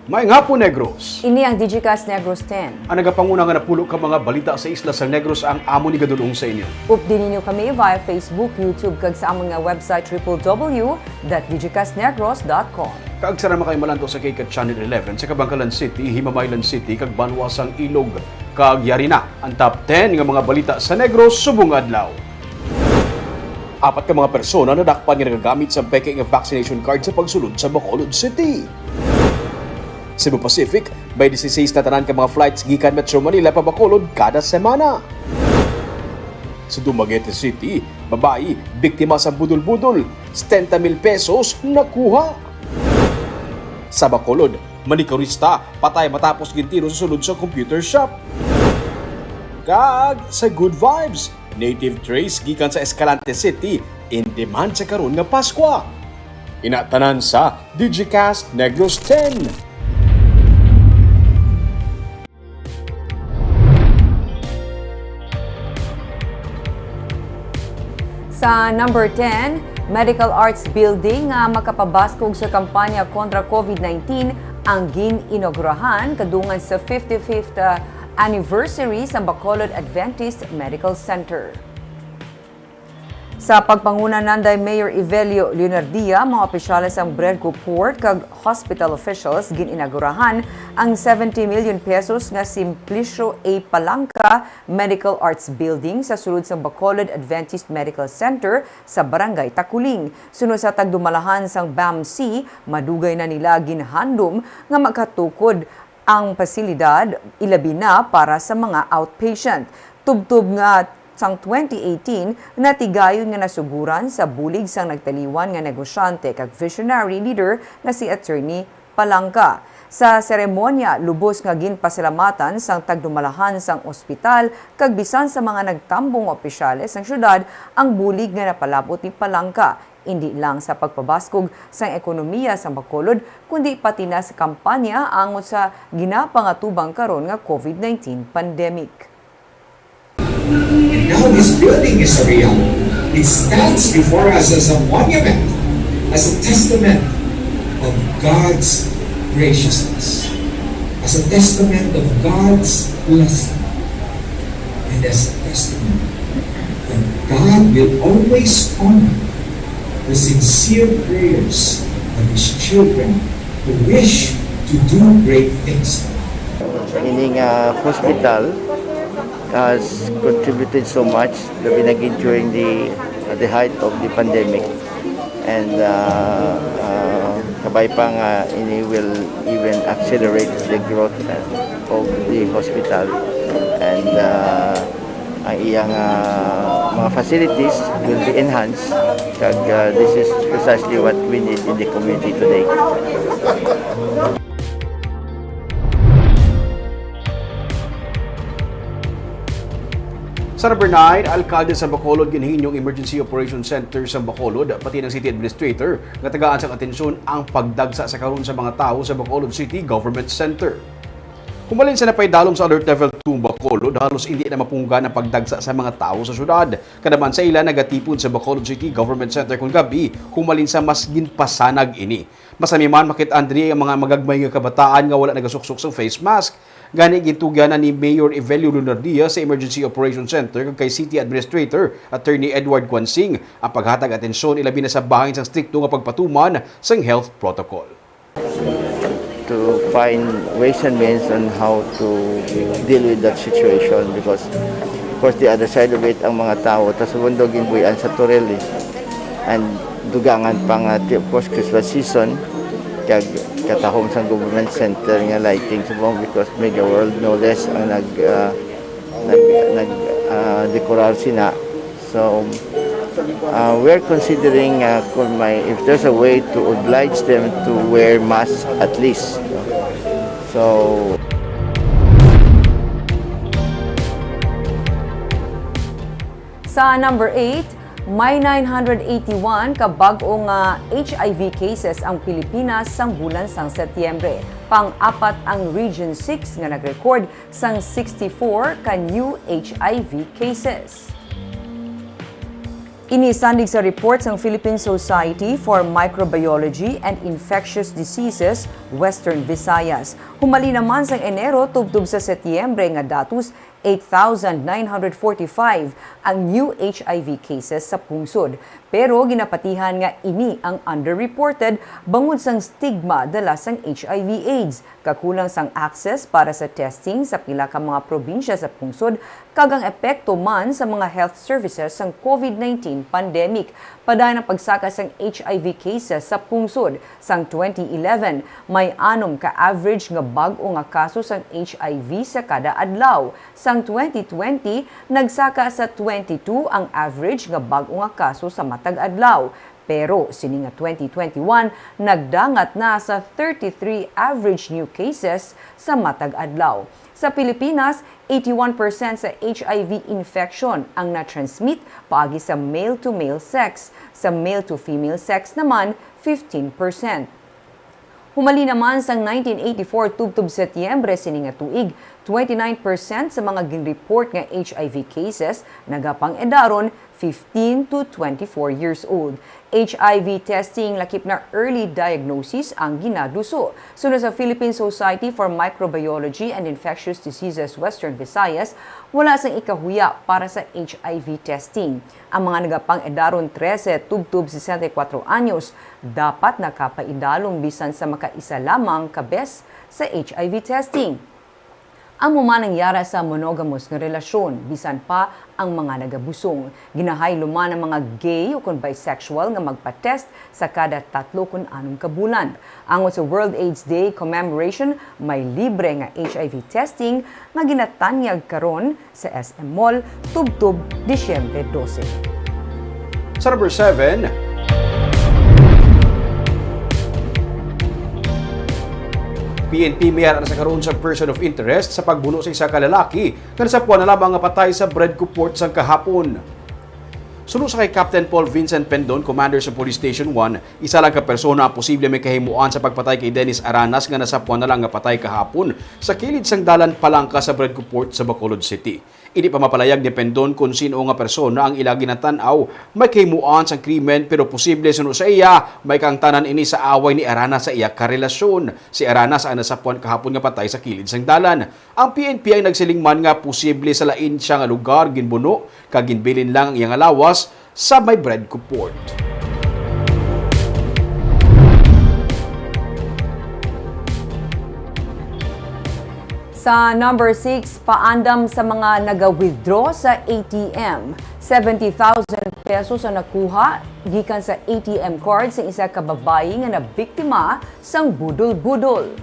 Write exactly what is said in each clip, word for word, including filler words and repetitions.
Maayong hapon, Negros. Ini ang Digicast Negros ten. Ang nagapanguna nga napulo ka mga balita sa isla sang Negros ang amon igadul-ong sa inyo. Updi ninyo kami via Facebook, YouTube, kag sa amon nga website, triple W dot digicastnegros dot com. Kag sa naman kay malanto sa K CAT Channel eleven sa Kabankalan City, Himamaylan City, kag banwa sang Ilog. Kag yari na ang top ten nga mga balita sa Negros subong adlaw. Apat ka mga persona nadakpan nga nagagamit sang peke nga vaccination card sa pagsulod sa Bacolod City. Cebu Pacific, may dieciséis na tanan ka mga flights gikan Metro Manila pa Bacolod kada semana. Sa Dumaguete City, babayi, biktima sang budol-budol, setenta mil pesos nakuha. Sa Bacolod, manikurista, patay matapos gintiro sa sulod sa computer shop. Kag sa Good Vibes, native trace gikan sa Escalante City, in demand sa karon nga Paskwa. Ina tanan sa Digicast Negros ten. Sa number ten, Medical Arts Building nga makapabaskog sa kampanya kontra COVID nineteen ang gin-inaugurahan kadungan sa fifty-fifth, uh, anniversary sa Bacolod Adventist Medical Center. Sa pagpanguna nanday Mayor Evelio Leonardia, mga opisyales sang Bredco Port kag hospital officials, gin-inagurahan ang seventy million pesos nga Simplicio A. Palangka Medical Arts Building sa sulod sang Bacolod Adventist Medical Center sa Barangay Taculing. Suno sa tagdumalahan sang BAMC, madugay na nila ginhandom nga makatukod ang pasilidad, ilabi na para sa mga outpatient. Tubtob nga sang twenty eighteen, natigayon nga nasuguran sa bulig sang nagtaliwan nga negosyante kag visionary leader nga si Attorney Palangka. Sa seremonya, lubos nga ginpasalamatan sang tagdumalahan sang ospital kag bisan sa mga nagtambong nga opisyales sang syudad ang bulig nga napalab-ot ni Palangka, indi lang sa pagpabaskog sang ekonomiya sang Bacolod, kundi pati na sa kampanya angot sa ginapangatubang karon nga COVID nineteen pandemic. And now this building is a reality. It stands before us as a monument, as a testament of God's graciousness, as a testament of God's blessing, and as a testament that God will always honor the sincere prayers of His children who wish to do great things. Ini nga hospital has contributed so much, labi na gid during the, at the height of the pandemic. And, uh, uh, kabay pa nga ini will even accelerate the growth, uh, of the hospital. And, uh, ang iyang, uh, mga facilities will be enhanced. Kag, uh, this is precisely what we need in the community today. Sa number nine, alkalde sa Bacolod ginhingyo ang Emergency Operation Center sa Bacolod, pati ang City Administrator, nga tagaan sang atensyon ang pagdagsa sa karon sa mga tawo sa Bacolod City Government Center. Humalin sa napaidalom sa Alert Level two ang Bacolod, halos indi na mapunggan ang pagdagsa sa mga tawo sa syudad. Kada man sa ila nagatipon sa Bacolod City Government Center kon gab-i, humalin sa mas ginpasanag ini. Masami man makit-an diri ang mga magagmay nga kabataan nga wala nagasuksok sang face mask. Gani, gintugyan na ni Mayor Evelio Lunardia sa Emergency Operation Center kag kay City Administrator Attorney Edward Quansing ang paghatag atensyon, ilabi na sa bahin sang strikto nga pagpatuman sang health protocol. To find ways and means on how to deal with that situation because, of course, the other side of it, ang mga tao, tas mundo ginbuy-an sa Toril, eh. And dugangan pa nga, ti-, of course, Christmas season, kag katahom sang government center nga lighting subong because may the world no less ang nag, ah, nag, nag, ah, dekorar sina. So, ah, we're considering, ah, kung may, if there's a way to oblige them to wear masks at least. So, Sa number eight, may nine hundred eighty-one ka bag-o nga H I V cases ang Pilipinas sang bulan sang Setyembre. Pang-apat ang Region six nga nag-record sang sixty-four ka new H I V cases. Ini sandig sa report sang Philippine Society for Microbiology and Infectious Diseases, Western Visayas. Humalin naman sang Enero tubtob sa Setyembre nga datos, eight thousand nine hundred forty-five ang new H I V cases sa pungsod. Pero ginapatihan nga ini ang underreported bangod sang stigma dala sang H I V AIDS, kakulang sang access para sa testing sa pila ka mga probinsya sa pungsod, kag ang epekto man sa mga health services sang COVID nineteen pandemic. Padayon ang pagsaka sang H I V cases sa pungsod. Sang twenty eleven, may anom ka average nga bag-o nga kaso sang H I V sa kada adlaw. Sang twenty twenty, nagsaka sa twenty-two ang average nga bag-o nga kaso sa matag adlaw. Pero sini nga twenty twenty-one, nagdangat na sa thirty-three average new cases sa matag adlaw. Sa Pilipinas, eighty-one percent sa H I V infection ang na-transmit paagi sa male-to-male sex. Sa male-to-female sex naman, fifteen percent. Humalin naman sang nineteen eighty-four tubtob Setyembre sini nga tuig, twenty-nine percent sa mga ginreport nga H I V cases nagapang-edaron fifteen to twenty-four years old. H I V testing lakip na early diagnosis ang ginaduso. Suno sa Philippine Society for Microbiology and Infectious Diseases Western Visayas, wala sang ikahuya para sa H I V testing. Ang mga nagapang-edaron trese tubtob sesenta y kuatro anyos dapat nakapaidalom bisan sa makaisa lamang ka bes sa H I V testing. Amo man ang yara sa monogamous nga relasyon, bisan pa ang mga nagabusong. Ginahaylo man ang mga gay ukon bisexual nga magpa-test sa kada tatlo kon anom ka bulan. Angot sa World AIDS Day commemoration, may libre nga H I V testing nga ginatanyag karon sa S M Mall tubtob Disyembre dose. Sa number seven, P N P may ara na sa karon sa person of interest sa pagbuno sa isa ka lalaki nga nasapuan na lamang nga patay sa bread ko port sang kahapon. Suno sa kay Captain Paul Vincent Pendon, commander sa Police Station one, isa lang ka persona ang posible may kahimuan sa pagpatay kay Dennis Aranas nga nasapuan na lang nga patay kahapon sa kilid sang dalan Palangka sa Bread ko Port sa Bacolod City. Indi pa mapalayag ni Pendon kon sin-o nga persona ang ila ginatan-aw may kahimuan sang krimen, pero posible suno sa iya may kaangtanan ini sa away ni Aranas sa iya karelasyon. Si Aranas ang nasapuan kahapon nga patay sa kilid sang dalan. Ang P N P ang nagsiling man nga posible sa lain sia nga lugar ginbuno kag ginbilin lang ang iya nga lawas sa may bread ko port. Sa number six, paandam sa mga naga-withdraw sa A T M. Seventy thousand pesos ang nakuha gikan sa A T M card sa isa ka babayi nga nabiktima sang budol-budol.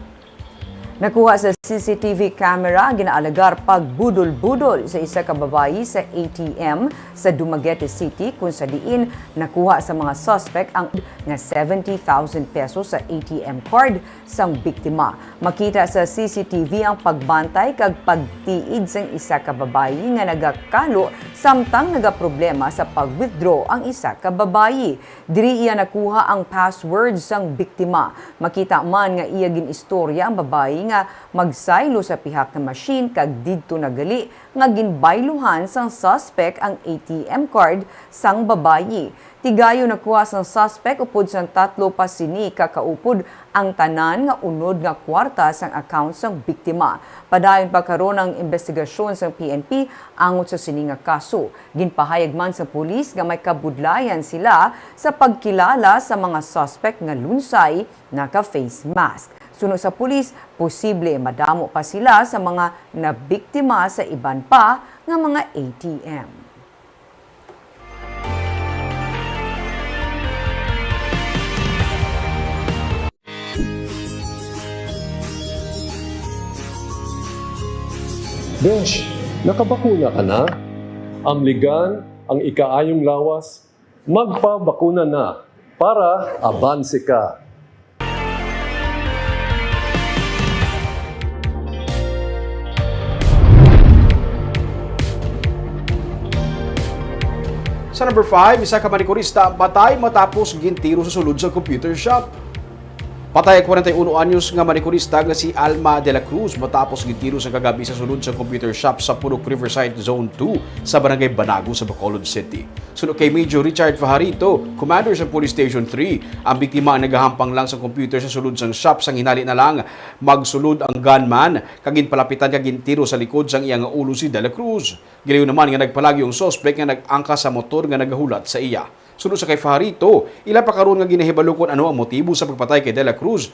Nakuha sa C C T V camera ang ginaalegar pagbudol-budol sa isa ka babayi sa A T M sa Dumaguete City, kung sa diin nakuha sa mga suspek ang nga seventy thousand pesos sa A T M card sang biktima. Makita sa C C T V ang pagbantay kag pagtiid sang isa ka babayi nga nagakalo samtang nagaproblema sa pag-withdraw ang isa ka babayi. Diri iya nakuha ang password sang biktima. Makita man nga iya gin-istorya ang babayi nga magsaylo sa pihak nga machine kag didto na gali nga ginbayluhan sang suspek ang A T M card sang babayi. Tigayon nakuha sang suspek upod sang tatlo pa sini ka kaupod ang tanan nga unod nga kwarta sang account sang biktima. Padayon pa karon ang imbestigasyon sang P N P angot sa sini nga kaso. Ginpahayag man sa pulis nga may kabudlayan sila sa pagkilala sa mga suspek nga lunsay naka-face mask. Suno sa pulis, posible madamo pa sila sa mga nabiktima sa iban pa nga mga A T M. Besh, nakabakuna ka na? Amligan ang ikaayong lawas, magpabakuna na para abanse ka. Sa number five, isa ka manikurista ang patay matapos gintiro sa sulod sa computer shop. Patay ang kwarenta y uno anyos nga manikurista nga si Alma de la Cruz matapos gintiro sa kagabi sa sulod sa computer shop sa Purok Riverside Zone two sa Barangay Banago sa Bacolod City. Suno kay Major Richard Fajarito, commander sa Police Station three, ang biktima ang nagahampang lang sa computer sa sulod sang shop, sang hinali na lang magsulod ang gunman kag ginpalapitan kag gintiro sa likod sang iya nga ulo si de la Cruz. Gilayon naman nga nagpalagyo ang suspek nga nag-angkas sa motor nga nagahulat sa iya. Suno sa kay Fajarito, ila pa karon nga ginahibalo kon ano ang motibo sa pagpatay kay de la Cruz,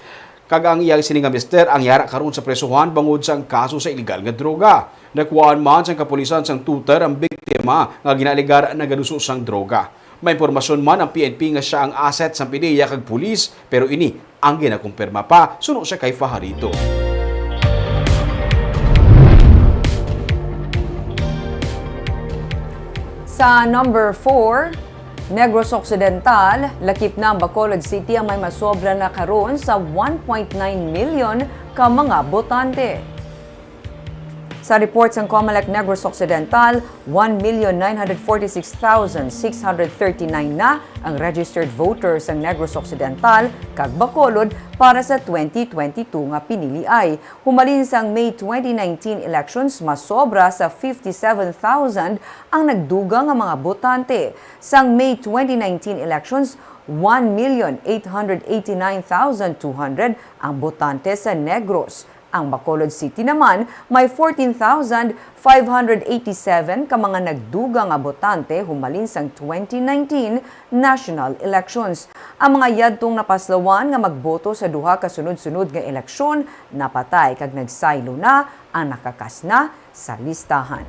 kag ang iyang sini nga mister ang yara karon sa presohan bangod sa ang kaso sa iligal nga droga. Nakuhaan man sang kapulisan sang tutor ang biktima nga ginaalegar nagaduso sang droga. May impormasyon man ang P N P nga sia ang asset sang P D E A kag pulis, pero ini ang ginakumpirma pa, suno sa kay Fajarito. Sa number four, Negros Occidental, lakip na ang Bacolod City ang may masobra na karon sa one point nine million ka mga botante. Sa report sang Comelec Negros Occidental, one million nine hundred forty-six thousand six hundred thirty-nine na ang registered voters sang Negros Occidental kag Bacolod para sa twenty twenty-two nga piniliay. Humalin sang May twenty nineteen elections, masobra sa fifty-seven thousand ang nagdugang nga mga botante. Sang May twenty nineteen elections, one million eight hundred eighty-nine thousand two hundred ang botante sa Negros. Ang Bacolod City naman may fourteen thousand five hundred eighty-seven ka mga nagdugang nga botante humalin sang twenty nineteen national elections. Ang mga yadtong napaslawan nga magboto sa duha ka sunod-sunod nga eleksyon napatay kag nagsaylo na ang nakakas na sa listahan.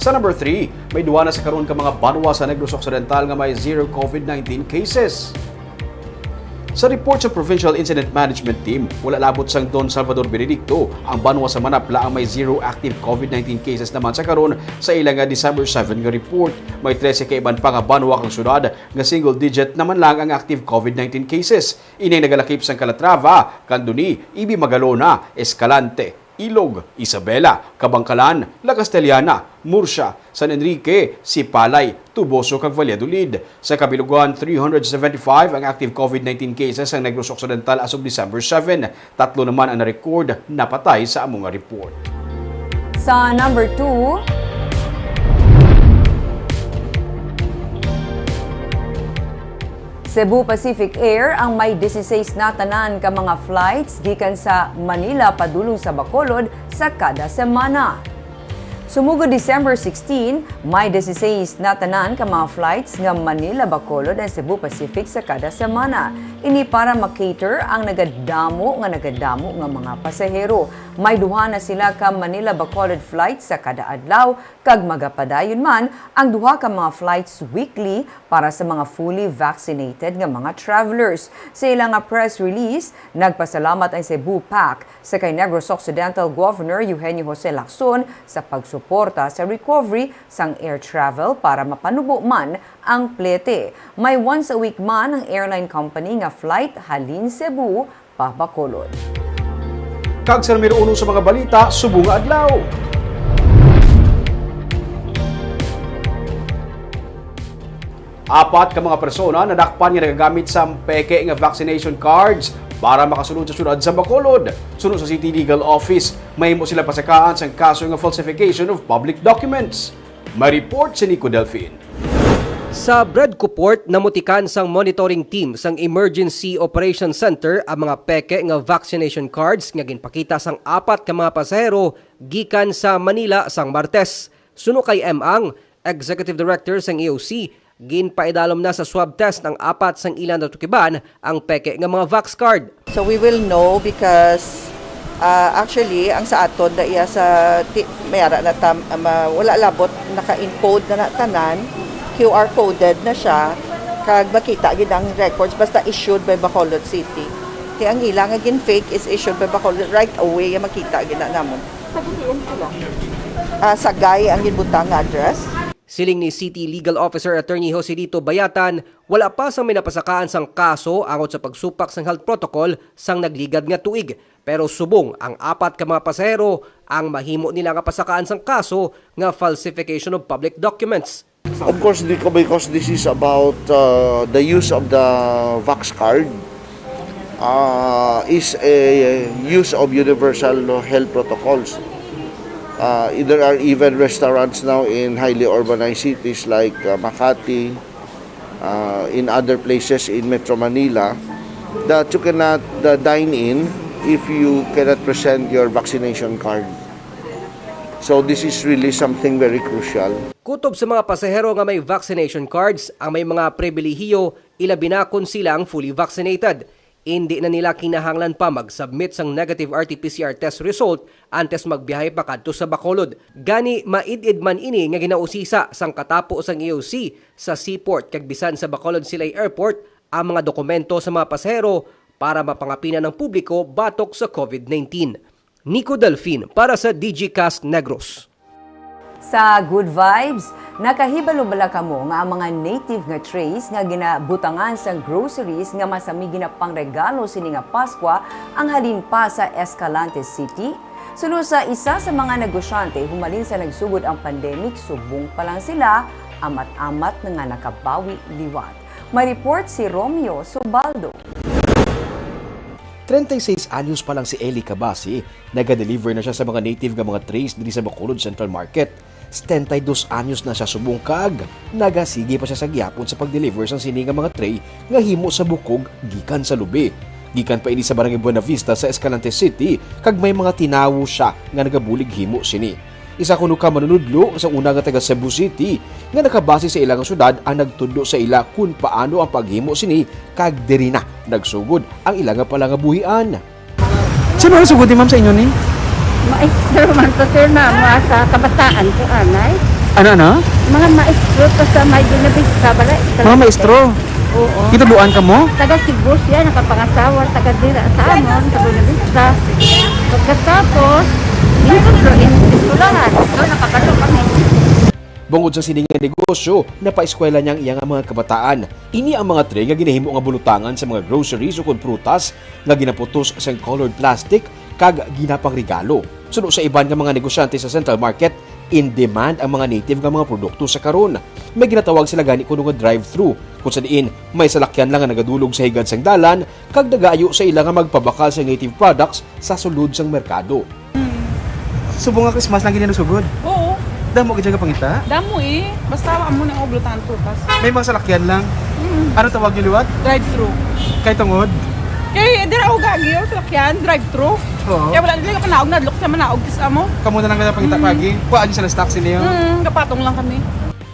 Sa number three, may duha na sa karon ka mga banwa sa Negros Occidental nga may zero COVID nineteen cases. Sa report sa Provincial Incident Management Team, wala labot sang Don Salvador Benedicto ang banwa sa Manapla ang may zero active COVID nineteen cases naman sa karon sa ila nga December seven nga report. May trese ka iban pa nga banwa kag syudad nga single digit naman lang ang active COVID nineteen cases. Ini ang nagalakip sang Calatrava, Candoni, Ibi Magalona, Escalante, Ilog, Isabela, Kabankalan, La Castellana, Murcia, San Enrique, Sipalay, Toboso, kag Valladolid. Sa kabilugan, three hundred seventy-five ang active COVID nineteen cases sa Negros Occidental as of December seven. Tatlo naman ang na-record napatay sa amo nga report. Sa number two, Cebu Pacific Air ang may dieciséis na tanan ka mga flights gikan sa Manila padulong sa Bacolod sa kada semana. Sumugod December sixteen, may dieciséis na tanan ka mga flights nga Manila-Bacolod ang Cebu Pacific sa kada semana. Ini para ma-cater ang nagadamo nga nagadamo nga mga pasahero. May duha na sila ka Manila-Bacolod flights sa kada adlaw, kag magapadayon man ang duha ka mga flights weekly para sa mga fully vaccinated nga mga travelers. Sa ila nga press release, nagpasalamat ang Cebu Pac sa kay Negros Occidental Governor Eugenio Jose Lacson sa pagsuporta sa recovery sang air travel para mapanubo man ang plete. May once a week man ang airline company nga flight halin Cebu pa Bacolod. Kag sa numero uno sa mga balita subong nga adlaw. Apat ka mga persona nadakpan nga nagagamit sang peke nga vaccination cards para makasulod sa syudad sa Bacolod. Suno sa City Legal Office, mahimo sila pasakaan sang kaso nga falsification of public documents. May report si Nico Delfin. Sa Bredcoport, namutikan sang monitoring team sang Emergency Operation Center ang mga peke nga vaccination cards nga ginpakita sang apat ka mga pasahero gikan sa Manila sang Martes. Suno kay M. Ang, Executive Director sang E O C, ginpaidalom na sa swab test ang apat sang ila natukiban ang peke nga mga vax card. So we will know because, ah, actually, ang sa aton na iya sa ti-, may ara na tam-, ah, ma-, wala labot naka-encode na na tanan, Q R coded na siya, kag makita gid ang records basta issued by Bacolod City. Kay ang ila nga gin-fake is issued by Bacolod, right away makita gid na namon. Sa G T M sila? Ah, Sagay ang ginbutang nga address. Siling ni City Legal Officer Attorney Joselito Bayatan, wala pa sang may napasakaan sang kaso angot sa pagsupak sang health protocol sang nagligad nga tuig. Pero subong ang apat ka mga pasahero ang mahimo nila nga pasakaan sang kaso nga falsification of public documents. Of course, di-, because this is about uh, the use of the Vax card, uh, is a use of universal health protocols. Uh, there are even restaurants now in highly urbanized cities like uh, Makati, uh, in other places in Metro Manila, that you cannot uh, dine in if you cannot present your vaccination card. So this is really something very crucial. Kutob sa mga pasahero nga may vaccination cards, ang may mga pribilehiyo, ilabi na kon sila ang fully vaccinated. Indi na nila kinahanglan pa mag-submit sang negative R T P C R test result antes magbiyahe pakadto sa Bacolod. Gani, maid-id man ini nga ginausisa sang katapo sang E O C sa seaport kag bisan sa Bacolod Silay Airport ang mga dokumento sa mga pasahero para mapangapina ng publiko batok sa COVID nineteen. Nico Delfin para sa Digicast Negros. Sa Good Vibes, nakahibalo bala kamo nga ang mga native nga trays nga ginabutangan sang groceries nga masami ginapangregalo sini nga Paskwa ang halin pa sa Escalante City? Suno sa isa sa mga negosyante, humalin sa nagsugod ang pandemic, subong pa lang sila, amat-amat na nga nakabawi liwat. May report si Romeo Subaldo. Treinta y seis anyos pa lang si Eli Cabasi, naga-deliver na siya sa mga native nga mga trays diri sa Bacolod Central Market. Setenta y dos anyos na siya subong kag nagasigi pa siya sa gihapon sa pag-deliver sang sini nga mga tray nga himo sa bukog gikan sa lubi. Gikan pa ini sa Barangay Buenavista sa Escalante City, kag may mga tinawo siya nga nagabulig himo sini. Isa kuno ka manunudlo sa una nga taga Cebu City nga nakabase sa ila nga syudad ang nagtudlo sa ila kun paano ang paghimo sini, kag diri na nagsugod ang ila nga palangabuhian. Sino ang sugod ni ma'am sa inyo ni? Maestro man to, sir, na mga sa kabataan ko, anay. Ano, ano? Mga maestro to sa may Buenavista, bala. Mga maestro? Oo. Gitudloan ka mo? Taga Cebu siya, nakapangasawa, taga dira sa amon, sa Buenavista. Pagkatapos, dito sa eskwelahan, doon nakabalo kami. Bungod sa sini nga negosyo, napaeskwela niya ang iya nga mga kabataan. Ini ang mga tray nga ginahimo nga bulutangan sa mga groceries ukon prutas nga ginaputos sang colored plastic kag ginapangregalo. Suno sa iban nga mga negosyante sa Central Market, in demand ang mga native nga mga produkto sa karon. May ginatawag sila gani kuno nga drive-thru, kung sa diin may salakyan lang nga nagadulog sa higad sang dalan kag nagaayo sa ila nga magpabakal sa native products sa sulod sang merkado. Subong nga Christmas lang gini nasugod. Oo, Damo gid siya kapangita. Damo eh. Basta amo na oblutan tutas. May mga salakyan lang. Mm. Ano tawag niyo liwat? Drive-thru. Kay tungod? Kay dira ako gagi yung salakyan, drive-thru. Oo. Kaya wala nila kapanaog, nadlok sa manaog, kis amo. Kamo na lang nga pangita Mm. pagi. Kuhaan niyo sila stock sa inyo. Hmm, kapatong lang kami.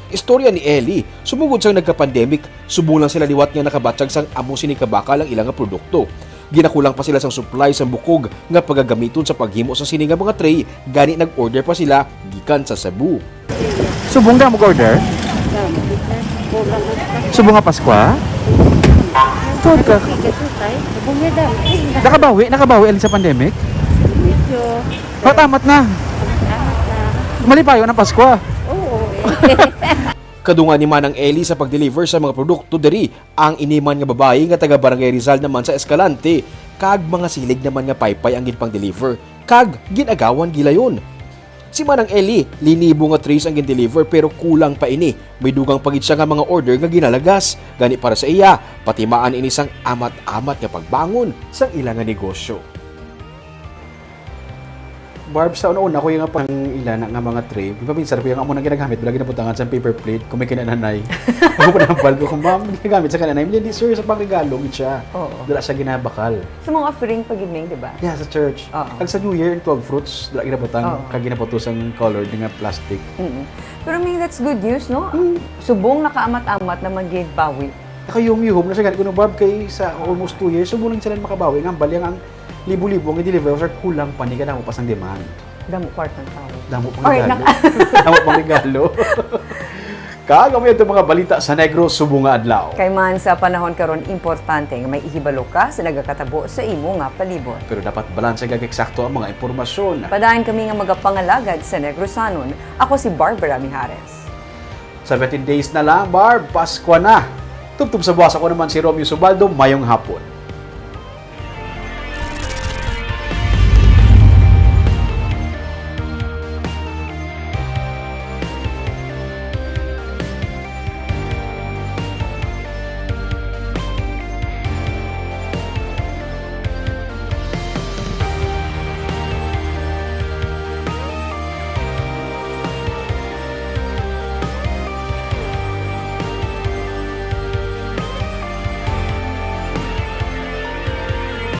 Istorya ni Ellie, sumugod sang nagka-pandemic, subong lang sila liwat nga nakabatyag sang amo sini kabakal ang ilang nga produkto. Ginakulang pa sila sang supply sang bukog nga pagagamiton sa paghimo sa sini nga mga tray, gani nag-order pa sila gikan sa Cebu. Subong damo order? Subong nga Paskwa? Tuod ka. Nakabawi, nakabawi ali sa pandemic? Medyo Matamat na. amat na. Malipayon ang Paskwa. Oo. Kadungan ni Manang Eli sa pag-deliver sa mga produkto diri ang ini man nga babayi nga taga Barangay Rizal naman sa Escalante, kag mga silig naman nga paypay ang ginpang-deliver kag gin-agawan gilayon. Si Manang Eli, linibo nga trays ang gin-deliver, pero kulang pa ini. May dugang pa gid siya nga mga order nga ginalagas. Gani para sa iya, patimaan ini sang amat-amat nga pagbangon sang ila nga negosyo. Barb, sa una-una ko yung pang ila na nga mga tray, paminsan ko yung amo nang ginagamit, wala ginabutangan sa paper plate, kung may kinananay. Ako pa nang balbo ko, ma'am, ginagamit sa kananay. Hindi, sir, sa pangregalo, gid siya. Oo. Wala siya ginabakal. Sa mga offering pa gid, Ming, di ba? Yeah, sa church. Oo. Kag sa New Year, yung twelve fruits, wala ginabutang, Oo. kag ginaputos ang colored nga plastic. Mm. Pero, Ming, that's good news, no? Subong nakaamat-amat na magbawi. Nakayumyuhom na siya, gani kuno, Barb, kay sa almost two years, subong lang sila makabawi. Nga, bali ang libo-libo ang i-deliver, sir, kulang pa ni, kaya damo pa sang demand. Damo kwartang tao. Damo pang Ay, regalo. nak- Damo pang regalo. Kag amo ito mga balita sa Negros subong nga adlaw. Kay man sa panahon karon, importante nga may ihibalo ka sa nagakatabo sa imo nga palibot. Pero dapat balanse kag eksakto ang mga impormasyon. Padayon kami nga magapangalagad sa Negrosanon. Ako si Barbara Mijares. Seventeen days na lang, Barb, Paskwa na. Tubtob sa buwas, ako naman si Romeo Subaldo. Mayong hapon.